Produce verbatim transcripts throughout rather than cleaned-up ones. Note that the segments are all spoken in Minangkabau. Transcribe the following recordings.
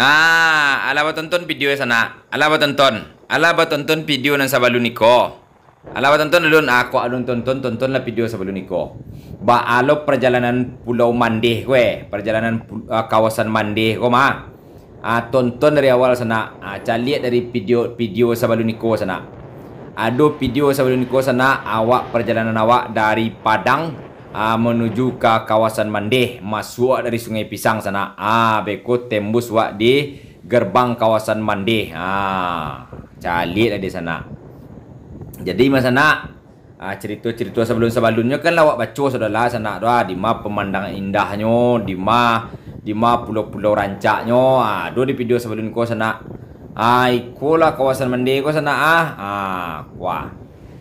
Ah, alah batonton video sanak. Alah batonton. Alah batonton video nan sabalun iko. Alah batonton dulu, ah, kok alun tonton, tontonlah video sabalun iko. Baa lo parjalanan Pulau Mandeh ko, eh, parjalanan pu-, ah, kawasan Mandeh ko mah. Ah, tonton dari awal sanak. Ah, caliak dari video, video sabalun iko sanak. Ado video sabalun iko sanak, awak parjalanan awak dari Padang, ah, manuju ka kawasan Mandeh, masuak dari Sungai Pisang sanak. Ah, beko tembus wak di gerbang kawasan Mandeh. Ah, caliak lah di sanak. Jadi mah sanak, ah, carito-carito sabalun-sabalunnyo kan lah awak baco sudah lah sanak tu, ah, di ma pamandangan indahnyo, di ma, di ma pulau-pulau rancaknyo, ah, ado di video sabalun ko sanak. Ah, ikolah kawasan Mandeh ko sanak, ah. Ah, wah.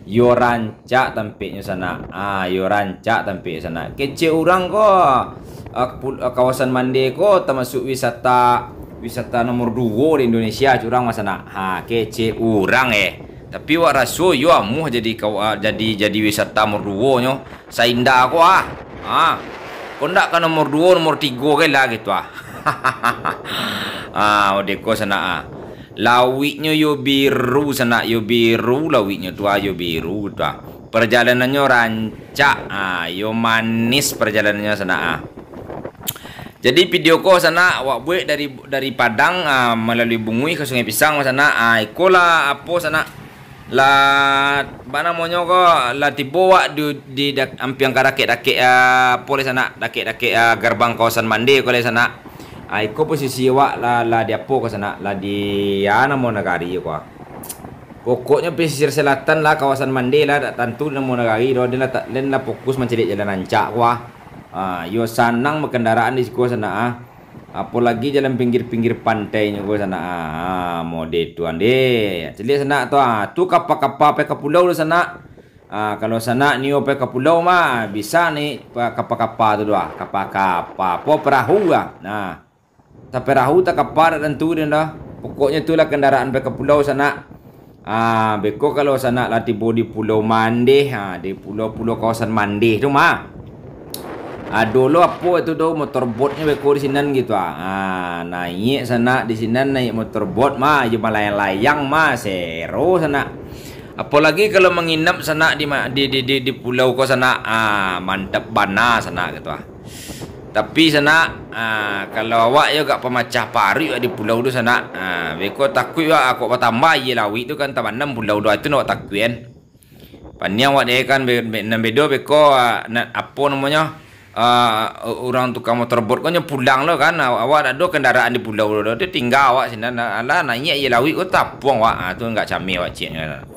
Yo rancak tampeknyo sanak. Ah, yo rancak tampek sanak. Kecek urang ko, ah, pul-, ah, kawasan Mandeh ko tamasuak wisata, wisata nomor duo di Indonesia, cek urang mah sanak. Ha, kecek urang, eh. Tapi wak raso yo amuah jadi kawa-, jadi, jadi wisata nomor duonyo. Saindah ko, ah. Ha. Ko ndak ka nomor duo, nomor tigo gai lah gitu, ah. Ah, ode ko sanak, ah. Lauiknyo yo biru sanak, yo biru lauiknyo tu, ah, yo biru tu, ah. Parjalanannyo rancak, ah, yo manis parjalanannyo sanak, ah. Jadi video ko sanak, wak buek dari, dari Padang, ah, malalui Bunguih ka Sungai Pisang sanak, ah, ikolah apo sanak, lah, baa namonyo ko, lah tibo wak di, di dak-, ampiang ka dakek-dakek, ah, apo lai sanak, dakek-dakek, ah, gerbang kawasan Mandeh ko lai sanak. Ah, iko posisi wak lah, lah di apo ko sanak, lah di, ah, namo nagari ko, ah. Pokoknyo pesisir selatan lah, kawasan Mandeh lah, dak tantu namo nagari doh, den lah ta-, den lah fokus mancaliak jalan rancak ko, ah. Ah, yo sanang bakandaraan di siko sanak, ah. Apolagi jalan pinggir-pinggir pantainyo ko sanak, ah, mode tu ande. Caliak sanak tu, ah, tu kapa-kapa pai ka pulau tu sanak. Ah, kalau sanak nio pai ka pulau mah, bisa naiak pa-, kapa-kapa tu doh, kapa-kapa, apo, perahu ah. Nah, ta perahu, ta kapa, dak tantu den doh. Pokoknyo tu lah kandaraan pai ka pulau sanak. Ah, beko kalau sanak lah tibo di Pulau Mandeh, ha, di pulau-pulau kawasan Mandeh tu mah. Ado lo apo itu tu, motorbotnyo beko di sinan gitu, ah. Ah, naiak sanak di sinan, naiak motorbot mah, yo malayang-layang mah, sero sanak. Apolagi kalau manginap sanak di ma-, di, di, di, di pulau ko sanak, ah, mantap bana sanak gitu, ah. Tapi sanak, ah, kalau awak yo agak pamacah paruik di pulau tu sanak, ah, beko takuik awak, kok batambah aia lauik tu kan, tabanam pulau tu, ah, itu nan awak takuik kan. Paniang awak dek kan, be-, be-, nan bedo beko, ah, na-, apo namonyo, ah, urang tukang motorbot ko nyo pulang lo kan, awak, awak dak ado kandaraan di pulau tu, tu tingga awak sinan, alah, naiak aia lauik ko tapuang awak, ah, tu agak cameh awak cieknyo.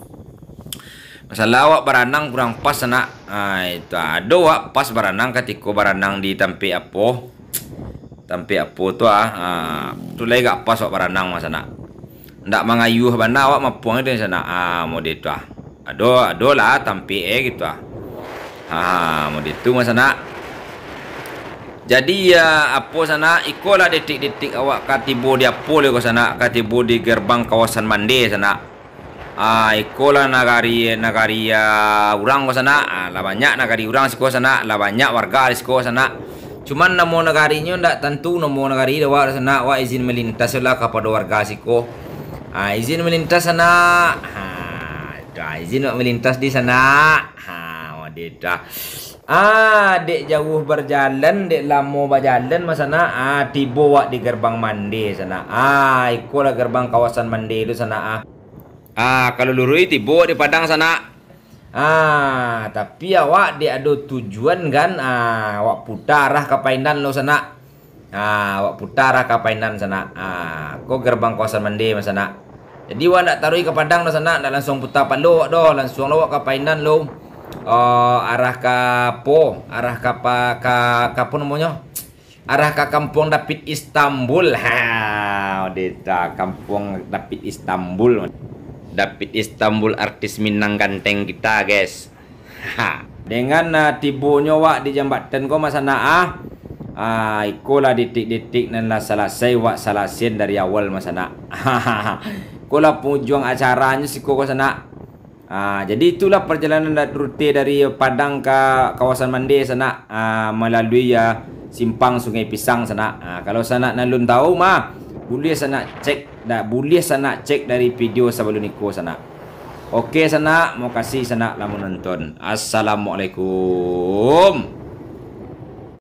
Masalah awak baranang kurang pas sanak. Ah, itu ado awak pas baranang katiko baranang di tampek apo? Tampek apo tu ah? Ah, tu lai agak pas awak baranang mah sanak. Ndak mangayuh bana awak mapuang itu sanak. Ah, mode tu ah. Ado, ado lah tampek eh gitu ah. Ha, mode tu mah sanak. Jadi ya apo sanak, ikolah detik-detik awak ka tibo di apo lai ko sanak, ka tibo di gerbang kawasan Mandeh sanak. Ah, ikolah nagari, nagari, ah, urang ko sanak. Ah, lah banyak nagari urang siko sanak, lah banyak warga di siko sanak. Cuman namo nagarinyo ndak tantu namo nagari dek awak sanak, awak izin melintas lah kapado warga siko. Ah, izin melintas sanak. Ha, dah izin awak melintas di sanak. Ha, mode tu ah. Ah, dek jauah bajalan, dek lamo bajalan mah sanak. Ah, tibo awak di gerbang Mandeh sanak. Ah, ikolah gerbang kawasan Mandeh tu sanak ah. Ah, kalau luruih tibo di Padang sanak. Ah, tapi awak dek ado tujuan kan, ah, awak puta arah ka Painan lo sanak. Ah, awak puta arah ka Painan sanak. Ah, ko gerbang kawasan Mandeh mah sanak. Jadi awak ndak taruih ka Padang doh sanak, ndak langsuang puta palo awak doh, langsuang lo awak ka Painan lo. Ah, arah ka apo? Arah ka pa-, ka, ka apo namonyo? Arah ka Kampuang David Istanbul. Ha, deta Kampuang David Istanbul. David Istanbul artis Minang ganteng kita, guys. Ha. Dengan, ah, tibonyo wak di jambatan ko, mah sanak, ah. Ah, ikolah detik-detik nan lah salasai wak salasian dari awal, mah sanak. Ikolah pangujuang acaranyo siko ko, sanak. Ah, jadi itulah parjalanan da-, rute dari Padang ka kawasan Mandeh, sanak, ah, malalui, ah, Simpang Sungai Pisang, sanak. Ah, kalau sanak nan alun tahu mah, Buliah sanak cek, dak buliah sanak cek dari video sabalun iko sanak. Oke sanak, makasih sanak lah manonton. Assalamualaikum.